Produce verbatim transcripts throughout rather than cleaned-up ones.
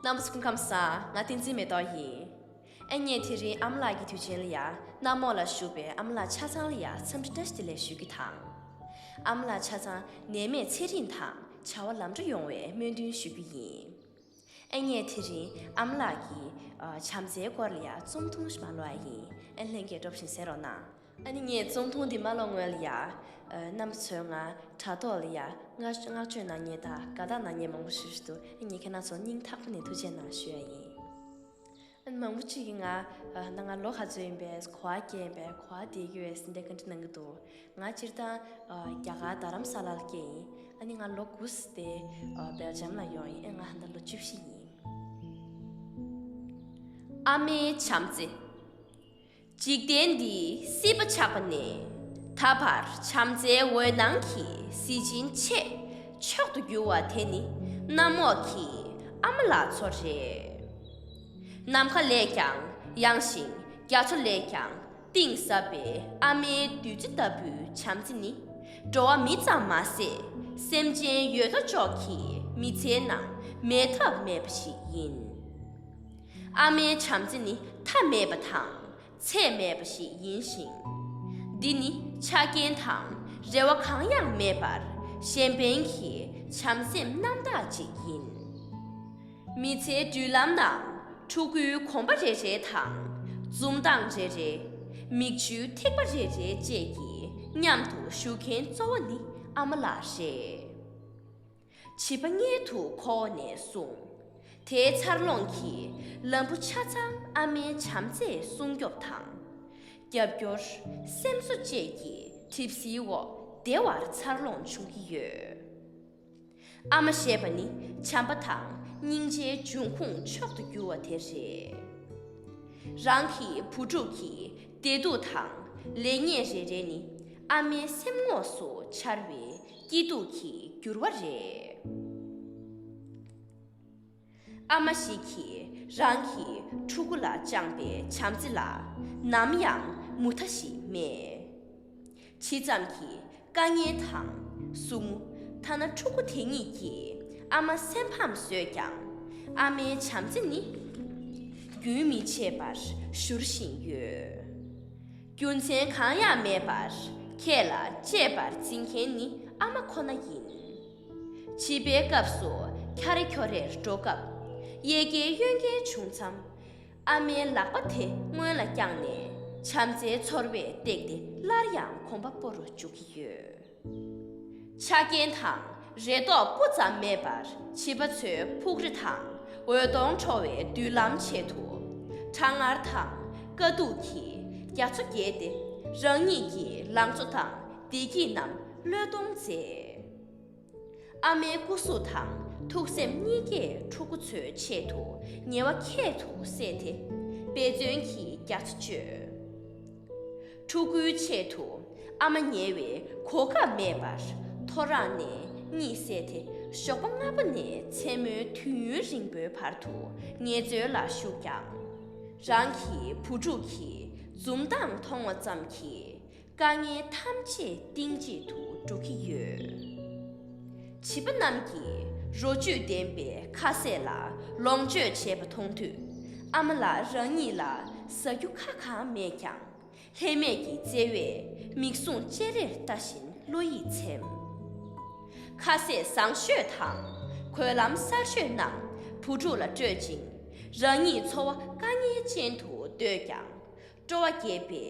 རྣམ་པ་ཚོ་སྐུ་ཁམས་བཟང་། ང་བསྟན་འཛིན་མེ་ཏོག་ཡིན། ཨ་ངས་དེ་རིང་ཨ་མ་ལགས་ཀྱི་དུས་ཆེན་ལ་ཡ་གནམ་འོག་ལ་བཞུགས་པའི་ཨ་མ་ལགས་ཆ་ཚང་ལ་ཡ་འཚམས་འདྲི་བཀྲ་ཤིས་བདེ་ལེགས་ཞུ་རྒྱུ་དང་། ཨ་མ་ལགས་ཆ་ཚང་ནད་མེད་ཚེ་རིང་དང་བྱ་བ་ལམ་འགྲོ་ཡོང་བའི་སྨོན་འདུན་ཞུ་རྒྱུ་ཡིན། ཨ་ངས་དེ་རིང་ཨ་མ་ལགས་ཀྱི་ཨ་བྱམས་བརྩེའི་སྐོར་ལ་ཡ་རྩོམ་ཐུང་ཞིག་མར་ཀློག་ཡ་ཡིན། ཨ་ལྷན་རྒྱས་སྤྲོ་བཞིན་གསན་རོགས་གནང་། ཨ་ནི་ངས་རྩོམ་ཐུང་འདི་མ་ཀློག་སྔོན་ལ་ཡ། ཨ་རྣམ་པ་ཚོས་ང་དྲ་ཐོག་ལ་ཡ་བསྔགས་བསྔགས་བརྗོད་གནང་མཁན་དང་དགའ་རྟགས་གནང་མཁན་མང་པོ་ཞིག་འདུག་ཨ་ངས་ཁྱེད་རང་ཚོ་སྙིང་ཐག་པ་ནས་ཐུགས་རྗེ་གནང་ཞུ་ཡ་ཡིན། ཨ་ནི་མང་པོ་ཅིག་གིས་ང་ཨ་ད་ང་ལོ་ག་ཚོད་ཡིན་པས། ག་པར་སྐྱེས་པས། ག་པར་བསྡད་ཀྱི་ཡོད་ཟེར་འདྲ་བཀའ་འདྲི་གནང་གི་འདུག་ང་སྤྱིར་བཏང་ཨ་རྒྱ་གར་རྡ་རམ་ས་ལར་སྐྱེས་ཡིན། ཨ་ནི་ང་ལོ་དགུ་ཙམ་དེ་ཨ་སྦེལ་ཇམ་ལ་ཡོང་ཡིན། ཨ་ང་ད་ལོ་བཅུ་བཞི་ཡིན། ཨ་མའི་བྱམས་བརྩེ། འཇིག་རྟེན་འདིའི་སྲིད་པ་ཆགས་པ་ནས་ད་བར་བྱམས་བརྩེའི་འོད་སྣང་གི་གཟི་བྱིན་ཆེས་མཆོག་ཏུ་གྱུར་བ་དེ་ནི་གནམ་འོག་གི་ཨ་མ་ལགས་ཚོ་རེད། ནམ་མཁའ་ལས་ཀྱང་ཡངས་ཤིང་རྒྱ་མཚོ་ལས་ཀྱང་གཏིང་ཟབ་པའི་ཨ་མའི་བདུད་རྩི་ལྟ་བུའི་བྱམས་བརྩེ་ནི་འགྲོ་བ་མི་ཙམ་མ་ཟད་སེམས་ཅན་ཡོད་དོ་ཅོག་གི་མི་ཚེའི་ནང་མེད་ཐབས་མེད་པ་ཞིག་ཡིན། ཨ་མའི་བྱམས་བརྩེ་ནི་མཐའ་མེད་པ་དང་ཚད་མེད་པ་ཞིག་ཡིན་ཞིང་། འདི་ནི་ཆ་རྐྱེན་དང་རེ་བ་གང་ཡང་མེད་པར་གཞན་ཕན་གྱི་བྱམས་སེམས་རྣམ་དག་ཅིག་ཡིན། མི་ཚེའི་མདུན་ལམ་ནང་ཕྲུ་གུའི་གོམ་པ་རེ་རེ་དང་། འཛུམ་མདངས་རེ་རེ། མིག་ཆུའི་ཐིགས་པ་རེ་རེ་བཅས་ཀྱི་མཉམ་དུ་བཞུགས་མཁན་གཙོ་བོ་ནི་ཨ་མ་ལགས་རེད། བྱིས་པ་མངལ་དུ་འཁོར་བ་ནས་བཟུང་། དེའི་འཚར་ལོངས་ཀྱི་ལམ་བུ་ཆ་ཚང་ཨ་མའི་བྱམས་བརྩེས་སྲུང་སྐྱོབ་དང་། རྒྱབ་སྐྱོར། སེམས་གསོ་བཅས་ཀྱི་གྲིབ་བསིལ་འོག་བདེ་བར་འཚར་ལོངས་བྱུང་གི་ཡོད། ཨ་མ་ཞེས་པ་ནི་བྱམས་པ་དང་སྙིང་རྗེའི་འབྱུང་ཁུངས་མཆོག་ཏུ་གྱུར་བ་དེ་རེད། རང་གི་བུ་ཕྲུག་གི་བདེ་སྡུག་དང་ལེགས་ཉེས་རེ་རེ་ནི་ཨ་མའི་སེམས་ངོགས་སུ་འཆར་བའི་སྐྱིད་སྡུག་གི་འགྱུར་བ་རེད། ཨ་མ་ཞིག་གིས་རང་གི་ཕྲུ་གུ་ལ་བཅངས་པའི་བྱམས་བརྩེ་ལ་ནམ་ཡང་མུ་མཐའ་ཞིག་མེད། ཇི་ཙམ་གྱི་དཀའ་ངལ་དང་ཟུག་རྔུ། ཐ་ན་ཕྲུ་གུ་དེ་ཉིད་ཀྱིས་ཨ་མ་སེམས་ཕམ་བཟོས་ཀྱང་། ཨ་མའི་བྱམས་བརྩེ་ནི་རྒྱུན་མི་ཆད་པར་བཞུར་བཞིན་ཡོད། རྒྱུ་མཚན་གང་ཡང་མེད་པར་ཁྱེད་ལ་གཅེས་པར་འཛིན་མཁན་ནི་ཨ་མ་ཁོ་ན་ཡིན། བྱིས་པའི་སྐབས་སུ་འཁྱར་རེ་འཁྱོར་རེར་འགྲོ་སྐབས། གཡས་འགྱེལ་གཡོན་འགྱེལ་བྱུང་མཚམས། ཨ་མའི་ལག་པ་དེ་སྔོན་ལ་བརྐྱངས་ནས་བྱམས་བརྩེའི་ཚོར་བས་བཏེགས་ཏེ་སླར་ཡང་གོམ་པ་སྤོ་རུ་འཇུག་གི་ཡོད། ཆ་རྐྱེན་དང་རེ་དོགས་སྤུ་ཙམ་མེད་པར་བྱིས་པ་ཚོའི་ཕུགས་རེ་དང་འོད་སྟོང་འཕྲོ་བའི་མདུན་ལམ་ཆེད་དུ། གྲང་ངར་དང་དཀའ་སྡུག་གི་རྒྱ་མཚོ་བརྒལ་ཏེ། རང་ཉིད་ཀྱི་ལང་ཚོ་དང་བདེ་སྐྱིད་རྣམས་བློས་གཏོང་མཛད། ཨ་མའི་སྐུ་གཟུགས་དང་ཐུགས་སེམས་གཉིས་ཀས་ཕྲུ་གུ་ཚོའི་ཆེད་དུ་ཉེ་བ་ཁྱད་དུ་བསད་དེ། འབད་བརྩོན་གྱི་རྒྱ་མཚོ་གཅོད། ཕྲུ་གུའི་ཆེད་དུ་ཨ་མ་ཉལ་བའི་གོ་སྐབས་མེད་པར་ཐོ་རངས་ནས་གཉིད་སད་དེ། ཞོགས་པ་སྔ་པོ་ནས་མཚན་མོའི་དུས་ཡུན་རིང་པོའི་བར་དུ་ངལ་རྩོལ་ལ་ཞུགས་ཀྱང་། རང་གི་བུ་ཕྲུག་གི་འཛུམ་མདངས་མཐོང་བ་ཙམ་གྱིས། དཀའ་ངལ་ཐམས་ཅད་གཏིང་བརྗེད་དུ་འགྲོ་གི་ཡོད། བྱིས་པ་རྣམས་ཀྱིས་རོ་བཅུད་ལྡན་པའི་ཁ་ཟས་ལ་ལོངས་སྤྱོད་བྱེད་པ་མཐོང་དུས། ཨ་མ་ལགས་རང་ཉིད་ལ་ཟ་རྒྱུ་ཁ་གང་མེད་ཀྱང་། ལྷད་མེད་ཀྱི་བརྩེ་བས་མིག་ཟུང་ཅེ་རེར་ལྟ་བཞིན་བློ་ཡིད་ཚིམ། ཁ་ཟས་བཟང་ཤོས་དང་གོས་ལམ་གསར་ཤོས་རྣམས་བུ་ཕྲུག་ལ་སྤྲོད་ཅིང་། རང་ཉིད་འཚོ་བ་དཀའ་ངལ་ཅན་དུ་འདོད་ཀྱང་། སྤྲོ་བ་རྒྱས་པའི་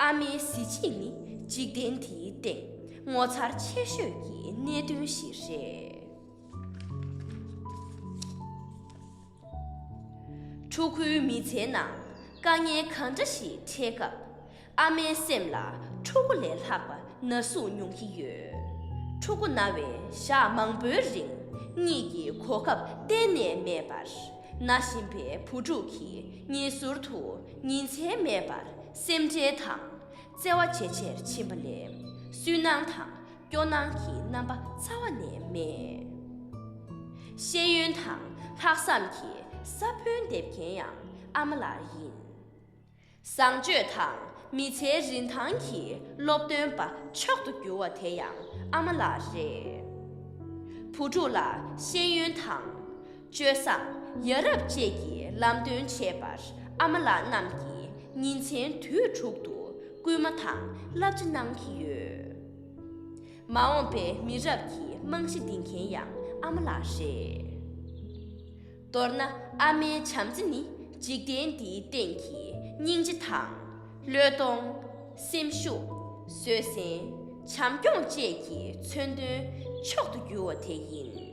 ཨ་མའི་གཟི་བརྗིད་ནི་འཇིག་རྟེན་འདིའི་སྟེང་ངོ་མཚར་ཆེ་ཤོས་ཀྱི་གནད་དོན་ཞིག་རེད། ཕྲུ་གུའི་མི་ཚེའི་ནང་དཀའ་ངལ་གང་འདྲ་ཞིག་འཕྲད་སྐབས། ཨ་མའི་སེམས་ལ་ཕྲུ་གུ་ལས་ལྷག་པ་ན་ཟུག་མྱོང་གི་ཡོད། ཕྲུ་གུ་ན་བའི་ཞག་མང་པོའི་རིང་གཉིད་ཀྱི་གོ་སྐབས་གཏན་ནས་མེད་པར། ན་བཞིན་པའི་བུ་ཕྲུག་གི་ཉེ་ཟུར་དུ་ཉིན་མཚན་མེད་པར་སེམས་ཁྲལ་དང་བརྩེ་བ་ཇེ་ཆེར་ཕྱིན་པ་ལས། སུན་སྣང་དང་སྐྱོ་སྣང་གི་རྣམ་པ་རྩ་བ་ནས་མེད། ཤེས་ཡོན་དང་ལྷག་བསམ་གྱི་ས་བོན་འདེབས་མཁན་ཡང་ཨ་མ་ལགས་ཡིན། བཟང་སྤྱོད་དང་མི་ཚེའི་རིན་ཐང་གི་སློབ་སྟོན་པ་མཆོག་ཏུ་གྱུར་བ་དེ་ཡང་ཨ་མ་ལགས་རེད། བུ་ཕྲུག་ལ་ཤེས་ཡོན་དང་ སྤྱོད་བཟང་། ཡ་རབས་བཅས་ཀྱི་ལམ་སྟོན་བྱེད་པར་ཨ་མ་ལགས་རྣམས་ཀྱིས་ཉིན་མཚན་དུས་དྲུག་ཏུ་སྐུལ་མ་དང་བསླབ་བྱ་གནང་གི་ཡོད། མ་འོངས་པའི་མི་རབས་ཀྱི་རྨང་གཞི་འདིང་མཁན་ཡང་ཨ་མ་ལགས་རེད། མདོར་ན། ཨ་མའི་བྱམས་བརྩེ་ནི་འཇིག་རྟེན་འདིའི་སྟེང་གི་སྙིང་རྗེ་དང་། བློས་གཏོང་། སེམས་ཤུགས། བཟོད་བསྲན། བྱམས་སྐྱོང་བཅས་ཀྱི་མཚོན་དོན་མཆོག་ཏུ་གྱུར་བ་དེ་ཡིན།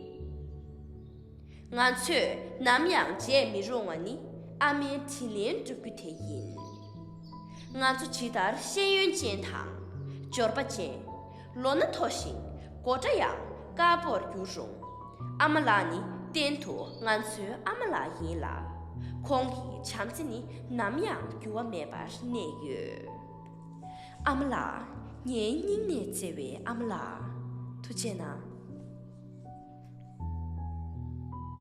ང་ཚོས་ནམ་ཡང་བརྗེད་མི་རུང་བ་ནི་ཨ་མའི་དྲིན་ལན་སྒྲུབ་རྒྱུ་དེ་ཡིན། ང་ཚོ་ཇི་ལྟར་ཤེས་ཡོན་ཅན་དང་། འབྱོར་པ་ཅན། ལོ་ན་མཐོ་ཞིང་དགོད་བྲ་ཡང་དཀར་པོར་འགྱུར་རུང་། ཨ་མ་ལགས་ནི་གཏན་དུ་ང་ཚོའི་ཨ་མ་ལགས་ཡིན་ལ། ཁོང་གི་བྱམས་བརྩེ་ནི་ནམ་ཡང་འགྱུར་བ་མེད་པར་གནས་ཡོད། ཨ་མ་ལགས། ངའི་སྙིང་ནས་བརྩེ་བའི་ཨ་མ་ལགས། ཐུགས་རྗེ་གནང་།